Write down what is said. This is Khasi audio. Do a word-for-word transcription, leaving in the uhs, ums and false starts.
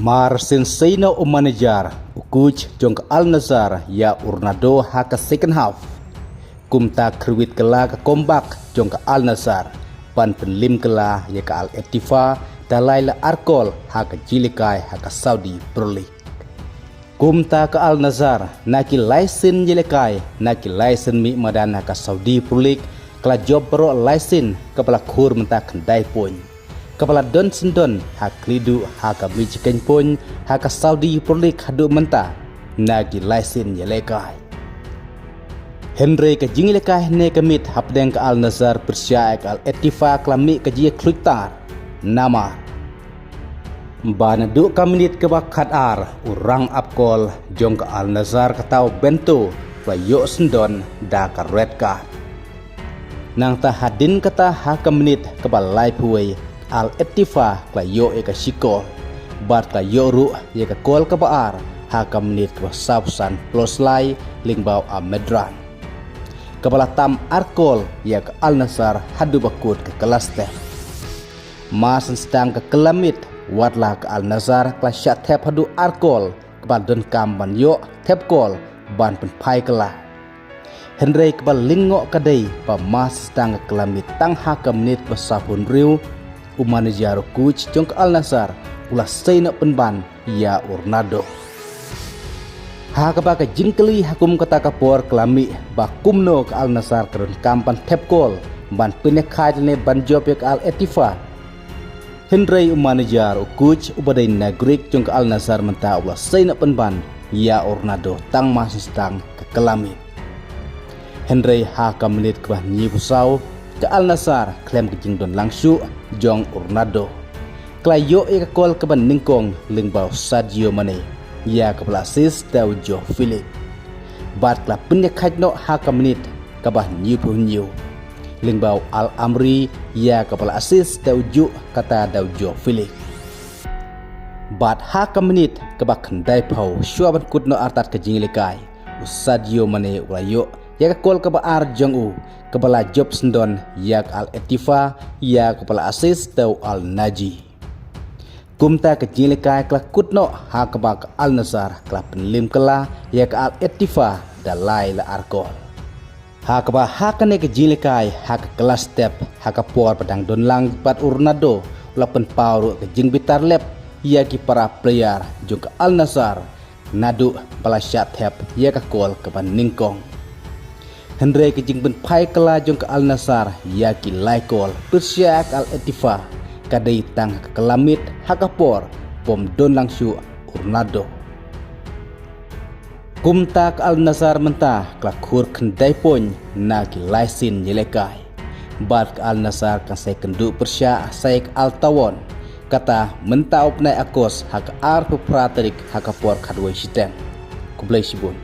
Mar shen sei noh u manager, u coach jong ka Al Nassr ïa u Ronaldo ha ka second half. Kumta kyrwit kylla ka comeback jong ka Al Nassr ban pynliem kylla ïa ka Al Ettifaq da lai la ar kol ha ka jingïalehkai ha ka Saudi Pro League. Kumta ka Al Nassr na ki lai sien ïalehkai, na ki lai sien mih madan ha ka Saudi Pro League, ka la jop baroh lai sien, kaba la khur mynta khyndai point. Kaba la don shen don ha khlieh duh ha ka mih point ha ka Saudi Pro League haduh mynta na ki lai sien ïalehkai. Hynrei ka jingïalehkai hynne ka miet hapdeng ka Al Nassr pyrshah ïa ka Al Ettifaq ka la mih ka jingïakhluit tar. Namar ba naduh ka minit kaba khatar, u rang ap kol jong ka Al Nassr kata u Bento ka la ïoh shen don da ka red card. Nangta hadien kata ha ka minit kaba laiphew wei, Al Ettifaq ka la ïoh ïa ka shi kol. Bad ka la ïoh ruh ïa ka kol kaba ar ha ka minit kaba sawphew san plus lai lyngba u Ahmed Ryan, kaba la tam ar kol ïa ka Al Nassr haduh ba kut ka kylla step. Mar shen sdang ka kylla miet, watla ka Al Nassr ka la shah thep haduh ar kol, kaba donkam ban ïoh thep kol ban pynphai kylla. Hynrei kaba lyngngoh ka dei ba mar shen sdang ka kylla miet tang ha ka minit ba sawphew hynriew, u manager, u coach jong ka Al Nassr u la sei noh pynban ïa u Ronaldo. Ha kaba ka jingkylli ha kum kata ka por ka la mih ba kumno ka Al Nassr ka donkam ban thep kol ban pynïakhaid lane ban jop ïa ka Al Ettifaq. Hynrei u manager, u coach uba dei na Greek jong ka Al Nassr mynta u la sei noh pynban ïa u Ronaldo tang mar shen sdang ka kylla miet. Hynrei ha ka minit kaba hynñiewphew saw, ka Al Nassr khlem ka jingdon lang shuh jong u Ronaldo, ka la ïoh ïa ka kol kaba nyngkong lyngba u Sadio Mane ïa kaba la assist da u Joao Felix. Bad ka la pynïakhaid noh ha ka minit kaba hynñiewphew hynñiew lyngba u Al Amri ïa kaba la assist da u Joao, kata da u Joao Felix. Bad ha ka minit kaba khyndaiphew, shuwa ban kut noh artat ka jingïalehkai, u Sadio Mane u la ïoh ïa ka kol kaba ar jong u, kaba la jop shen don ïa ka Al Ettifaq ïa kaba la assist da u Al Naji. Kumta ka jingïalehkai ka la kut noh ha kaba ka Al Nassr ka la pynliem kylla ïa ka Al Ettifaq da lai la ar kol. Ha kaba ha kane ka jingïalehkai ha ka kylla step, ha ka por ba dang don lang bad u Ronaldo u la pynpaw ruh ka jingbitar lep ïa ki para player jong ka Al Nassr naduh ba la shah thep ïa ka kol kaba nyngkong. Hynrei ka jingpynphai kylla jong ka Al Nassr ïa ki lai kol pyrshah ka Al Ettifaq ka dei tang ha ka kylla miet ha ka por bym don lang shuh u Ronaldo. Kumta ka Al Nassr mynta ka la khur khyndai point na ki lai sien ïalehkai. Bad ka Al Nassr kan sa ïakynduh pyrshah sa ïa ka Al Taawoun, kata mynta u bnai August ha ka arphew phra tarik ha ka por khatwei shiteng. Khublei shibun.